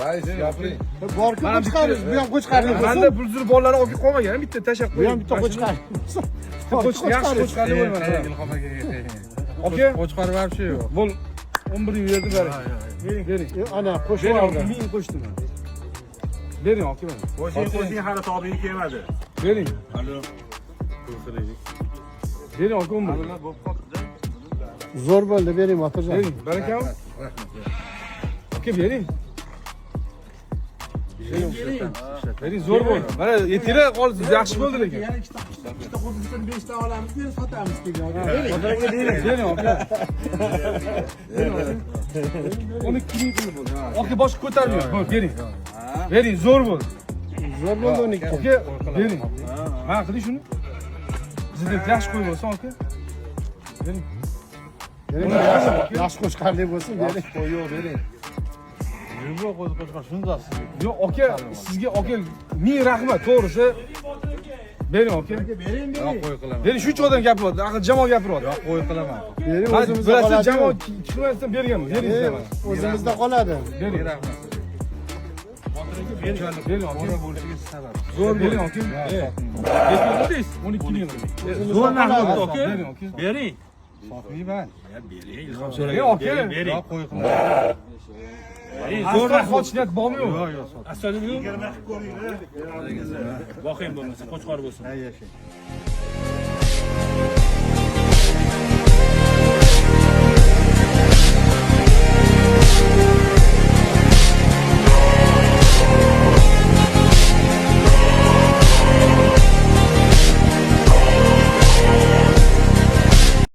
Rais, gapiring. Borku qo'chqariz, bu ham qo'chqarli Manda bo'lsin. bulzur bolalarni olib qolmagan, bitta tashlab Bu ham qo'ying. bitta qo'chqar. Yaxshi qo'chqarli bo'lman. Ilhom aka. Aka, Qo'chqor вообще yo'q. Bo'l 11 ming berdim, bering. Bering, bering. Ana qo'shib Bering, oldi. aka, 1000 qo'shdim. Bering, aka mana. Qo'shing, qo'shing, hali tobing kelmadi. Bering. Alo. Bering, aka, 11. Zo'r bo'ldi, bering Botirjon. Bering, barakam. Aka, bering. Bering, zo'r bo'ldi. Mana yetinglar, qoldi, yaxshi bo'ldi lekin. Yana ikkita qo'shimcha 5 ta olamiz, keyin sotamiz degan. Bering, aka. 12 ming qilib bo'ldi. Aka, boshqa ko'tarmang. Bo'ldi, bering. Bering, zo'r bo'ldi. Zo'r bo'ldi 12. Aka, bering. Mana qiling shuni. Bizda yaxshi qo'y bo'lsin, aka. Bering. Bering, yaxshi qo'chqarli bo'lsin, bering. Qo'y yo'q, bering. Yurib qo'chqor shunda sizga. Yo'q, aka, sizga aka ming rahmat, to'g'risi. Bering, aka. Bering, Yo'q, qo'y qilaman. Bering, shuncha odam gapiryapti, axir jamoa gapiryapti. Yo'q, qo'y qilaman. Bering, Ha, o'zimizda bilasiz, qoladi. jamoa chiqmasdan berganman. Bering sizlar. O'zimizda qoladi. Bering. Rahmat. Bering, aka. Bola bo'lishiga sabab. Zo'r bering, aka. Yetmadi deysiz, 12 ming. Zo'r narx aka. Bering, aka. Bering. Sotmayman. Bering, ilhom Bering, aka. Bering. Yo'q, qo'y qilaman. Zo'r narx sotish niyat bormi yo'q? Yo'q, yo'q, sotmayman. Boqing bo'lmasa, qo'chqor bo'lsin. Ha, yashang.